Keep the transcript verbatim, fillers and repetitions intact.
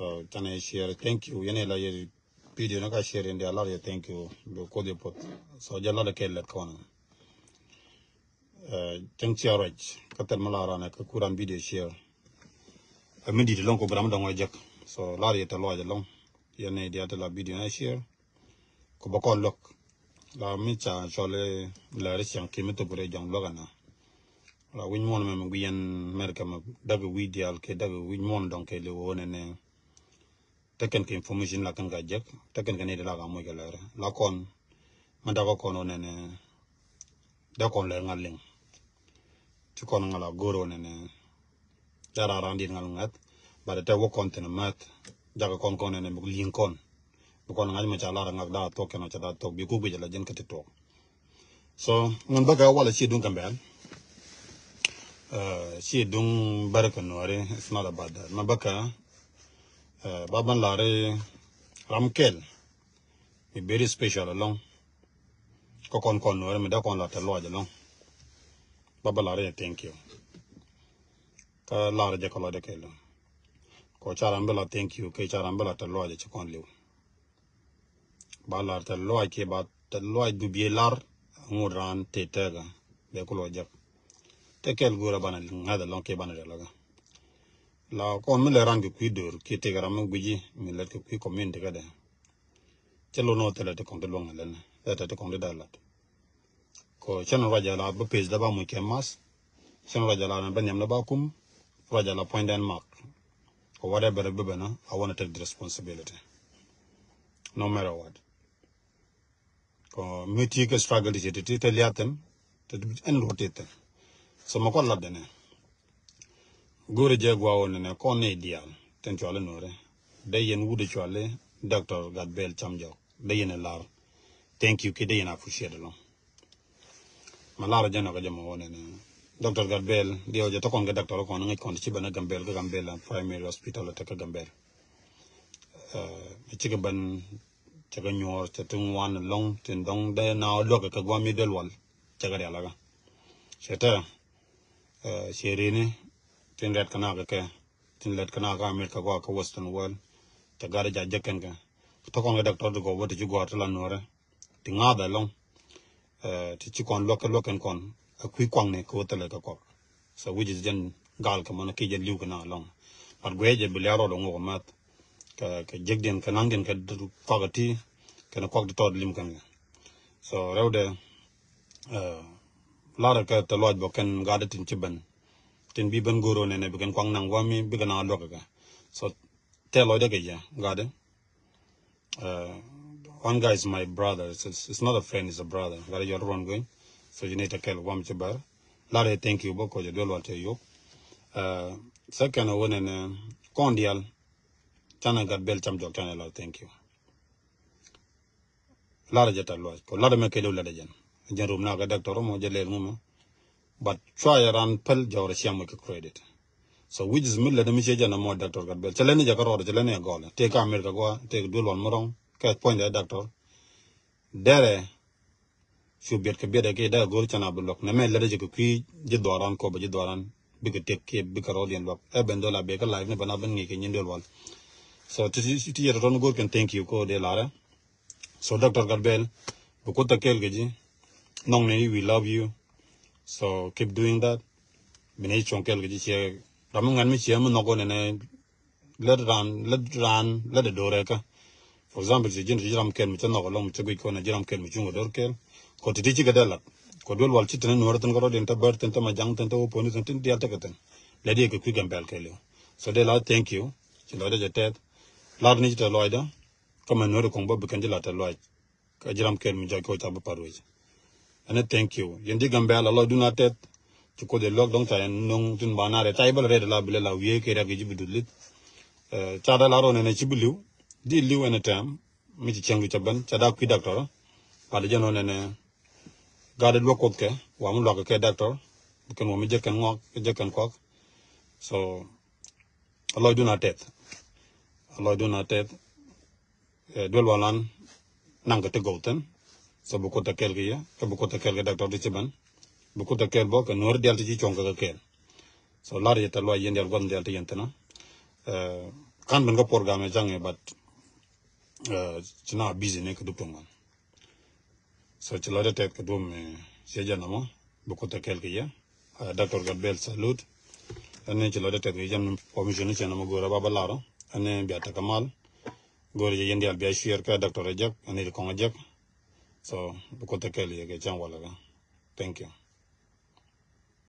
So canɛ share, thank you. Yɛn ila yɛ video ni ka share in dia lar yɛ, thank you. Bi Kuoth yɛ puɔth. So jɛ lar kɛ lɛt kɔn. Cäŋ share ruac kä thil mi lar ran kä kuran video share. Ɛ mi dit lɔŋ ko gram dɔŋ wä jek. So lar yɛ tɛ luac lɔŋ. Yɛn ila dia tɛ la video ni share. Ku bä kɔn luäk la mi ca cɔl lɛ ri ciaŋ ki mi thop rɛ jɔŋ luäk ɛna. La wi̱c muɔn mɛ mi gui yɛn America mɛ däk wi̱c diaal kɛ däk wi̱c muɔn dɔŋ kɛ li wä nɛnɛ. Tekɛn kɛ information la kɛn ka jek, tekɛn kɛ ni di la ka muc kɛ lɛr la kɔn. Mɛ dak kɔn wä nɛnɛ. Dee kɔn lɛ ŋa̱l liŋ. Ci kɔn ŋa̱l a go̱r wä nɛnɛ. Dee raa ran dit ŋa̱l ŋa̱th. But tɛ wä kɔn thin mäth. Jakɛ kɔn kɔn nɛnɛ bi liŋ kɔn. Bi kɔn ŋa̱c mɛ ca lar ŋa̱k daa thuɔk kɛn wä ca daa thuɔk bi ku guic ala jɛn kä ti tuɔk. So ŋun bäkɛ walɛ ci duŋ kɛ mbɛl. Ci duŋ bär kɛ nuɔri, it's not about that. Mɛ bäkɛ ba ban lari ram kɛl. Mi very special alɔŋ. Kä kɔn kɔn nuɔri mi dee kɔn la tɛ luac alɔŋ. Ba ba lari thank you. Kä lar jɛ kä lɔcdɛ kɛ liw. Kɔ ca ram bi la thank you kɛ ca ram bi la tɛ luac ci kɔn liw. Ba lar tɛ luac kɛ ba tɛ luac du biɛ lar. Ŋut ran tɛ tɛga bɛ ku lɔ jɛk. Tɛ kɛl gura bana ŋa̱th alɔŋ kɛ bana rɛ laga. La kɔn mi lɛ ran kɛ kui̱ dor kɛ tɛk ram mi gui̱ci mi lɛt kɛ kui̱ community kädɛ. Cɛ lon wä thilɛ ti kɔŋ ti luɔŋ lɛn lɛ tɛ ti kɔŋ ti dalat. Kɔ cɛn ruac ala bä page da ba muc kɛ mas. Cɛn ruac ala na bä nhiam na ba kum. Ruac ala point den mark. Kɔ whatever bi bɛ na, I wanna take the responsibility. No matter what. Kɔ mi ti kɛ struggle ti ti ti te liathin. Te ɛn ruɔ ti thin. So ma kɔ lat dene. Go̱o̱ri jɛ gua̱a̱ wä nɛnɛ kɔn ni diaal tin cuali nuɔri. Dee yɛn wut cuali Doctor Gatbel Cam Jɔk dee yɛn lar. Thank you ki dee yɛn appreciate lɔŋ. Ma lar jɛ nɔk jɛ ma wä nɛnɛ Doctor Gatbel diɛ wä jɛ tɔkɔn kɛ doctor kɔn ŋäc kɔn ti ci bɛn a Gambel kä Gambel Primary Hospital tɛ kä Gambel. Cikɛ bɛn cɛ kɛ nyuɔr cɛ ti ŋuan lɔŋ tin dɔŋ dee na luäk kɛ guam mi del wal cɛ kɛ dial kä. Cɛ tɛ cɛ rini tin rɛt kɛ na kɛ kɛ. Tin lɛt kɛ na kä America kua kä Western world. Tɛ gat ja jek kɛn kɛ tɔ kɔn kɛ doctor ti kɔ bä ti ci gua̱a̱r ti la nuɔrɛ ti ŋa̱th ɛlɔŋ. Ti ci kɔn luäk kɛ luäk kɛn kɔn a kui̱ kuaŋni kɛ wä thilɛ kɛ kɔk. So which is jɛn gal kɛ mɔn ki jɛ liw kɛ na ɛlɔŋ. But guɛ jɛ bi liar rɔɔd ŋok math kɛ jek diɛn kɛ naŋ diɛn kɛ kɔk ti kɛn kɔk ti tɔt lim kɛn kɛ. So rɛwdɛ lar kɛ tɛ luac bɔ kɛn gat tin ci ben. Tin bi ben goro nɛnɛ bi kɛn kuaŋ naŋ wami bi kɛn a luäk kɛ. So tɛ luɔc dɛ kɛ jɛ gat. One guy is my brother. It's, it's not a friend, it's a brother. Gat jɔl ruɔn gueny. So you need to kɛl wam ci bär. Lar thank you bä kɔ jɛ duel wal tɛ yop. Second wä nɛnɛ kɔn dial. Canɛ Gatbel Cam Jɔk canɛ lar thank you. Lar jɛ ta luac kɔ lar mɛ kɛ liw lar jɛn. Jɛn rum na kɛ doctor mɔ jɛ lel ŋumɛ. But cua yɛ ran pɛl jɔr ciam kɛ credit. So which is mi lɛ mi cie jɛn mɔ doctor Gatbel cɛ lɛ ni jɛ kɛ rɔɔd cɛ lɛ ni gɔl tëë kä America gua tëë duel wan murɔŋ kɛ puɔny dɛ doctor. Dɛrɛ cu biɛt kɛ biɛt kɛ dɛ go̱r cɛ na bi luɔk nɛ mɛ lɛ jɛ kɛ kui̱ ji̱ dhuaran kɔ bɛ ji̱ dhuaran bikɛ tek kiɛ bikɛ rɔɔd yɛn luɔk ɛ ben dol a bɛ kɛ live ni bɛ na ben ŋi̱i̱ kɛ nyin duel wal. So ti ti yɛ tɔtɔn go̱r kɛn thank you ko dee larɛ. So Doctor Gatbel bi kuth a kɛl kɛ ji̱. Nhɔkni we love you. So keep doing that. Bi ni cuɔ̱ŋ kɛl kɛ ji̱ ciɛ ram mi ŋuɛn mi ciɛ mi nhɔk wä nɛnɛ. Lät ran lät ran lät a do̱r ɛkä. For example ci ji̱n ci ji̱ ram kɛl mi cä nhɔk alɔŋ mi cä guic kɔn a ji̱ ram kɛl mi cuŋ kɛ do̱r kɛl. Kɔ ti ti ci kɛ dee lat kɔ duel wal ci thin a nuɔr thin kä rɔ̱diɛn tä bär thin tä ma jaŋ thin tä wä poni thin thin dial tä kɛ thin. Lät yɛ kɛ kui̱ Gambel kɛl yɛ. So dee la thank you. Ci lɔcdä jɛ tɛth. Lat ni ci tɛ lɔcdä. Kä mɛ nuɔri kɔŋ bä bi kɛn ji̱ la tɛ luac. Kä ji̱ ram kɛl mi jɔc kɛ wä ca bi pa̱t wec. Ɛn ɛ thank you yɛn ji̱ Gambel a lɔcdun a tɛth. Ci Kuoth yɛ luäk dɔ̱ŋ ca yɛn no̱ŋ tin ba na rɛ ca yɛ bä la rɛt la bi lɛ la wiee kɛ rɛk kɛ ji̱ bi dut lit. Ca da la rɔ nɛnɛ ci bi li̱w di li̱w ɛn ɛ tɛm. Mi ci cieŋdu ca ben ca da kui̱ doctor. Bat jɛ nɔ nɛnɛ gat luäk Kuoth kɛ wa mi luak kɛ doctor. Bi kɛn wa mi jɛ kɛn ŋɔak jɛ kɛn kɔak. So a lɔcdun a tɛth. A lɔcdun a tɛth. Duel walan naŋ kɛ ti gɔw thin. So bi kuth a kɛl kɛ yɛ kɛ bi kuth a kɛl kɛ doctor ti ci ben. Bi kuth a kɛl bɔ kɛ nuɔri dial ti ci cuɔŋ kɛ kɛ kɛl. So lar yɛ tɛ luac yɛn dial guath dial ti yɛn thinɔ. kan ben kä program ɛ jaŋ ɛ, but ci na busy ni kɛ dup tuŋ wan. So ci lɔcdä tɛth kɛ duɔ̱m ciɛ jɛn nɔmɔ, bi Kuoth ɛ kɛɛl kɛ yɛ. Doctor Gatbel, salute. Ɛn ni ci lɔcdä tɛth kɛ jɛn permission ni cɛ nɔmɔ go̱o̱rä ba bä lar. Ɛn ni bia tekɛ mal. Go̱o̱rä jɛ yɛn diaal bia share kɛ doctor ɛ jek, ɛn ni kɔŋ ɛ jek. So bi Kuoth ɛ kɛɛl yɛ kɛ cɛn walɛ kɛ. Thank you.